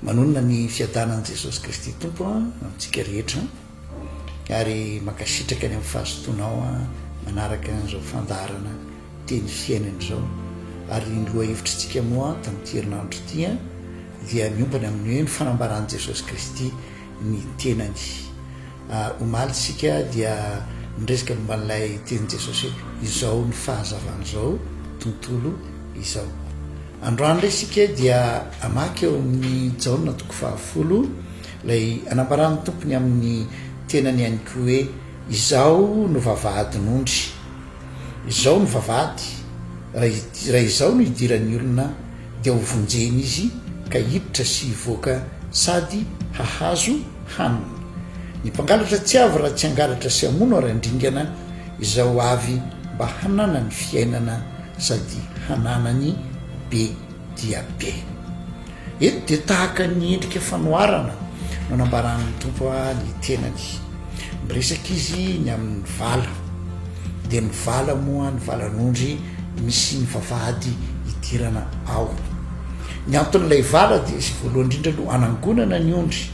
Manonona ny fiadanan'i Jesosy Kristy Tompo amintsika rehetra ary mankasitraka ny amin'ny fahazotoanao manaraka an'izao fandaharana teny fiainana izao. Ary ny lohahevitritsika moa tamin'ity herinandro ity dia miompana amin'ny hoe ny fanambaran'i Jesosy Kristy ny tenany. Omaly isika dia niresaka momba an'ilay tenin'i Jesosy hoe izao ny fahazavan'izao tontolo izao. Androany indray isika dia hamaky eo amin'ny Jaona toko fahafolo ilay anambaran'ny Tompo ny amin'ny tenany ihany koa hoe Izaho no vavahadin'ondry. Izaho no vavahady, raha Izaho no idiran'ny olona dia ho vonjena izy ka hiditra sy hivoaka sady hahazo hanina. Ny mpangalatra tsy avy raha tsy hangalatra sy hamono ary handringana, Izaho avy mba hananany fiainana sady hananany be dia be. Eto dia tahaka ny endrika fanoharana no anambaran'ny Tompo ny tenany. Miresaka izy ny amin'ny vala. Dia ny vala moa, ny valan'ondry misy ny vavahady hidirana ao. Ny anton'ilay vala dia sy voalohany indrindra aloha hanangonana ny ondry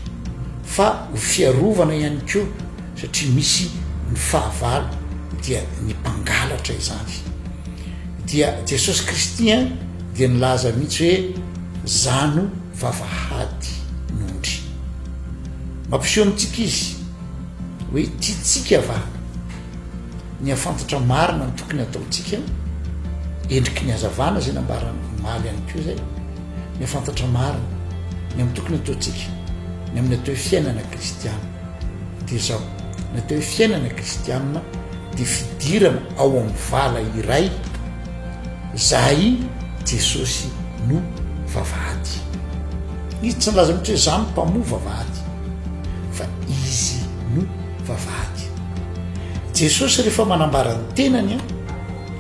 fa ho fiarovana ihany koa satria misy ny fahavalo dia ny mpangalatra izany. Dia Jesosy Kristy an dia nilaza mihitsy hoe za no vavahady n'ondry. Mampiseho amintsika izy hoe tiantsika va ny hafantatra marina ny tokony hataontsika, endriky ny hazavana izay nambarany omaly ihany koa izay, ny hafantatra marina ny amin'ny tokony hataontsika, ny amin'ny atao hoe fiainana kristiana. Dia izao, ny atao hoe fiainana kristiana dia fidirana ao amin'ny vala iray izay Jesosy no vavahady. Izy tsy nilaza mihitsy hoe za no mpamoha vavahady, fa izy no vavahady. Jesosy rehefa manambara ny tenany an,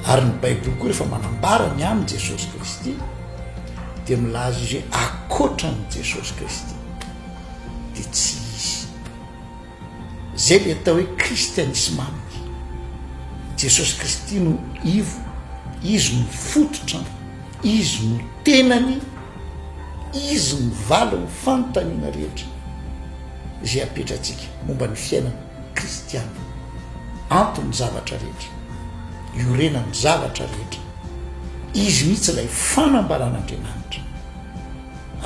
ary ny Baiboly koa rehefa manambara ny amin'i Jesosy Kristy, dia milaza izy hoe akoatran'i Jesosy Kristy dia tsy izy. Zay le atao hoe kristianisma aminy. Jesosy Kristy no ivo, Izy no fototra, Izy no tenany, Izy no valin'ny fanontaniana rehetra izay apetratsika momba ny fiainana kristiana. Anton'ny zavatra rehetra, iorenan'ny zavatra rehetra. Izy mihitsy ilay fanambaran'Andriamanitra.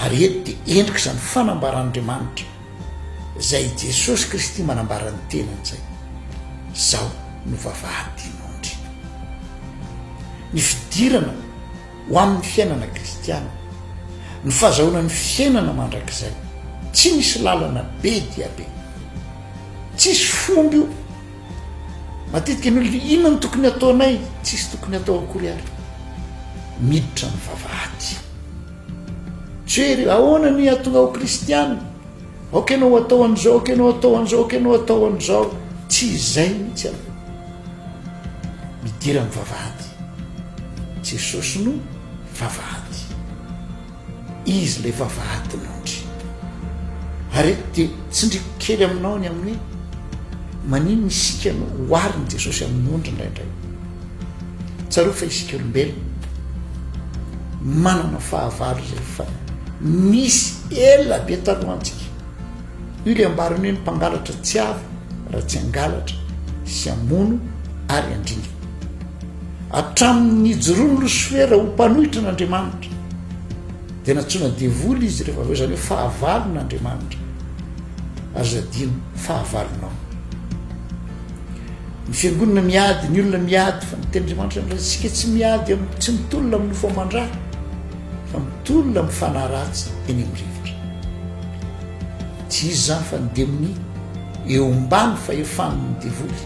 Ary eto dia endrik'izany fanambaran'Andriamanitra. Izay Jesosy Kristy manambara ny tenany izay, Izaho no vavahadin'ondry. Ny fidirana ho amin'ny fiainana kristiana, ny fahazahoana ny fiainana mandrakizay, tsy misy lalana be dia be. Tsisy fomba io. Matetika ny olona, inona no tokony hataonay? Tsisy tokony hatao akory ary. Miditra ny vavahady. Tsy hoe ry ahoana ny hahatonga ho kristiana? Aoka ianao hatao an'izao, aoka ianao hatao an'izao, aoka ianao hatao an'izao. Tsy izay mihitsy aloha. Midira amin'ny vavahady. Jesosy no vavahady. Izy ilay vavahadin'ondry. Ary eto dia tsindriko kely aminao ny amin'ny hoe maninona isika no oharin'i Jesosy amin'ny ondry indraindray. Tsarovy fa isika olombelona manana fahavalo izay fa nisy ela be talohantsika. Io ilay ambarany hoe ny mpangalatra tsy avy raha tsy hangalatra sy hamono ary handringa. Hatramin'ny nijoroan'i Losifera ho mpanohitra an'Andriamanitra dia nantsoina devoly izy rehefa avy eo, izany hoe fahavalon'Andriamanitra. Aza adino fahavalonao. Ny fiangonana miady, ny olona miady, fa ny tenin'Andriamanitra milaza isika tsy miady am, tsy mitolona amin'ny nofo aman-dra, fa mitolona amin'ny fanahy ratsy eny amin'ny rivotra. Tsy izy izany fa ny demonia eo ambany fahefan'ny devoly,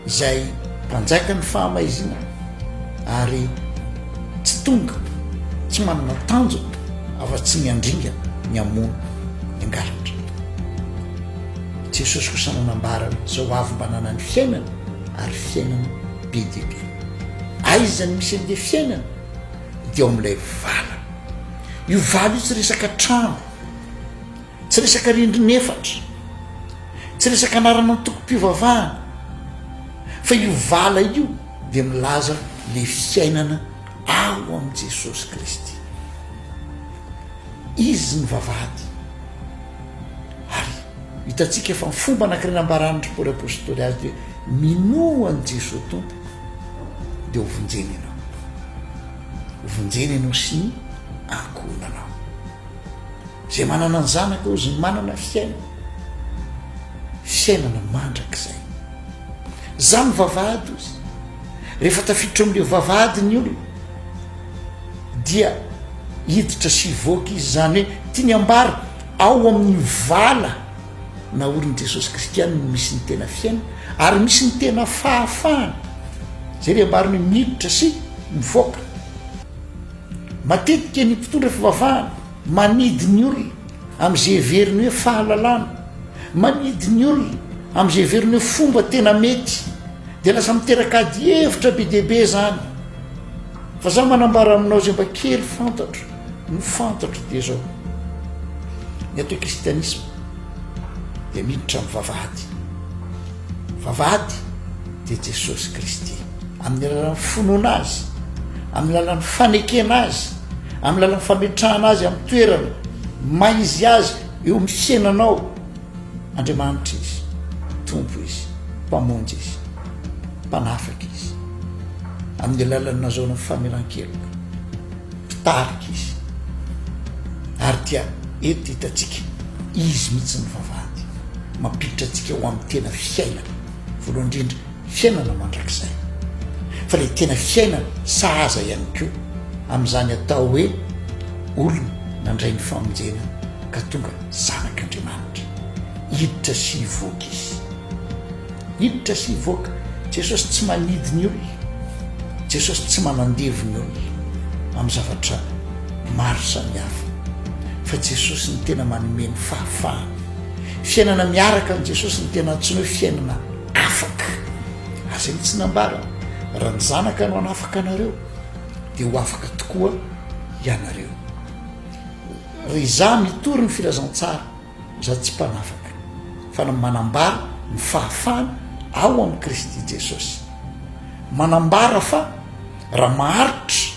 izay mpanjaka ny fahamaizinana ary tsy tonga, tsy manana tanjona afa-tsy ny handringana, ny hamono, ny hangalatra. Jesosy kosa nanambara hoe izao avy mba hanana ny fiainana ary fiainana be dia be. Aiza no misy an'ilay fiainana? Dia ao amin'ilay vala. Io vala io tsy resaka trano, tsy resaka rindrin'efatra, tsy resaka anarana antokom-pivavahana, fa io vala io dia milaza le fiainana ao amin'i Jesosy Kristy. Izy ny vavahady. Ary hitantsika fa ny fomba anankiray nambaran'ny Paoly Apostoly azy dia hoe minoa an'i Jesoa Tompo dia ho vonjena ianao. Ho vonjena ianao sy ny ankohonanao. Izay manana ny Zanaka hozy ny manana fiainana. Fiainana mandrakizay. Za ny vavahady hozy. Rehefa tafiditra ao amin'ilay vavahady ny olona dia hiditra sy hivoaka izy, izany hoe tiany ambara ao amin'ny vala naorin'i Jesosy Kristy any no misy ny tena fiainana ary misy ny tena fahafahana. Izay ilay ambarany hoe miditra sy mivoaka. Matetika ny mpitondra fivavahana manidy ny olona amin'izay heveriny hoe fahalalana, manidy ny olona amin'izay heveriny hoe fomba tena mety, dia lasa miteraka ady hevitra be dia be izany. Fa za manambara aminao izay mba kely fantatro, ny fantatro dia izao, ny atao hoe kristianisma dia miditra amin'ny vavahady. Vavahady dia Jesosy Kristy. Amin'ny alalan'ny finoana Azy, amin'ny alalan'ny fanekena Azy, amin'ny alalan'ny fametrahana Azy amin'ny toerana maha izy Azy eo amin'ny fiainanao. Andriamanitra Izy, Tompo Izy, Mpamonjy Izy, Mpanafaka Izy. Amin'ny alalan'ny nahazoana ny famelan-keloka, Mpitarika Izy. Ary dia eto hitantsika, Izy mihitsy ny vavahady mampiditra antsika ho amin'ny tena fiainana. Voalohany indrindra, fiainana mandrakizay. Fa ilay tena fiainana sahaza ihany koa amin'izany atao hoe olona nandray ny famonjena ka tonga zanak'Andriamanitra. Hiditra sy hivoaka izy. Hiditra sy hivoaka. Jesosy tsy manidy ny olona. Jesosy tsy manandevo ny olona amin'ny zavatra maro samihafa. Fa Jesosy no tena manome ny fahafahana. Fiainana miaraka amin'i Jesosy no tena antsoina hoe fiainana afaka. Ary izay mihitsy nambarany, raha ny Zanaka no hanafaka anareo, dia ho afaka tokoa ianareo. Ry izaho mitory ny filazantsara, izaho tsy mpanafaka, fa ny manambara ny fahafahana ao amin'i Kristy Jesosy. Manambara fa raha maharitra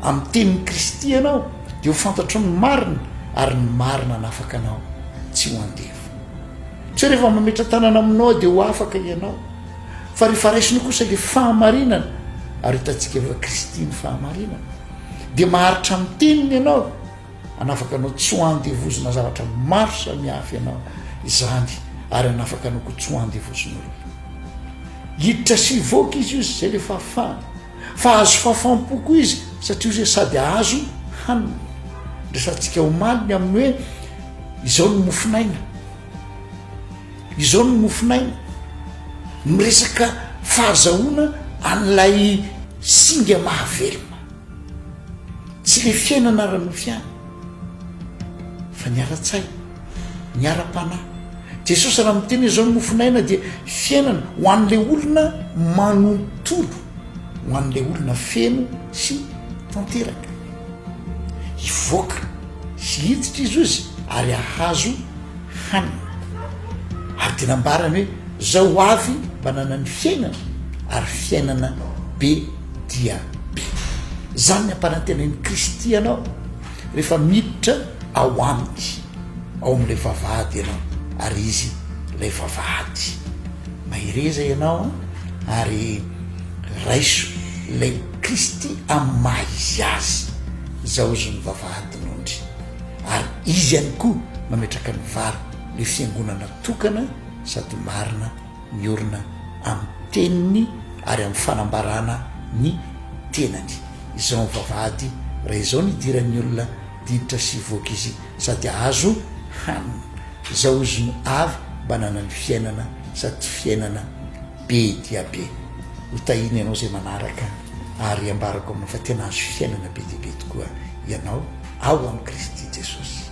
amin'ny tenin'i Kristy ianao, dia ho fantatrao ny marina, ary ny marina hanafaka anao tsy ho andevo. Tsy hoe rehefa mametra-tanana aminao dia ho afaka ianao, fa rehefa raisinao kosa ilay fahamarinana, ary hitantsika fa Kristy ny fahamarinana, dia maharitra amin'ny teniny ianao, hanafaka anao tsy ho andevozina zavatra maro samihafa ianao izany, ary hanafaka anao koa tsy ho andevozin'olona. Hiditra sy hivoaka izy io, izay ilay fahafahana. Fa azo fahafaham-po koa izy, satria izy hoe sady ahazo hanina. Resahantsika omaly ny amin'ny hoe izao no mofon'aina. Izao no mofon'aina. Miresaka fahazahoana an'ilay singa mahavelona. Tsy ilay fiainana ara-nofo ihany, fa ny ara-tsaina, ny ara-panahy. Jesosy raha miteny hoe izao no mofon'aina dia fiainana ho an'ilay olona manontolo, ho an'ilay olona feno sy tanteraka. Hivoaka sy hiditra izy ozy ary hahazo hanina. Ary dia nambarany hoe zao ho avy mba nanana ny fiainana ary fiainana be dia be. Zany ny ampanantenain'i Kristy anao rehefa miditra ao aminy, ao amin'ilay vavahady ianao ary izy ilay vavahady. Mahereza ianao ary raiso ilay Kristy amin'ny maha izy azy. Zaozy ny vavahadin'ondry. Ary izy ihany koa mametraka ny vary, ilay fiangonana tokana sady marina miorina amin'ny teniny ary amin'ny fanambarana ny tenany. Izao ny vavahady, raha izao no idiran'ny olona, diditra sy hivoaka izy sady hahazo hanina. Izao izy no avy mba hanana ny fiainana sady fiainana be dia be. Ho tahiana ianao izay manaraka ary ambarako aminao fa tena hahazo fiainana be dia be tokoa ianao ao amin'i Kristy Jesosy.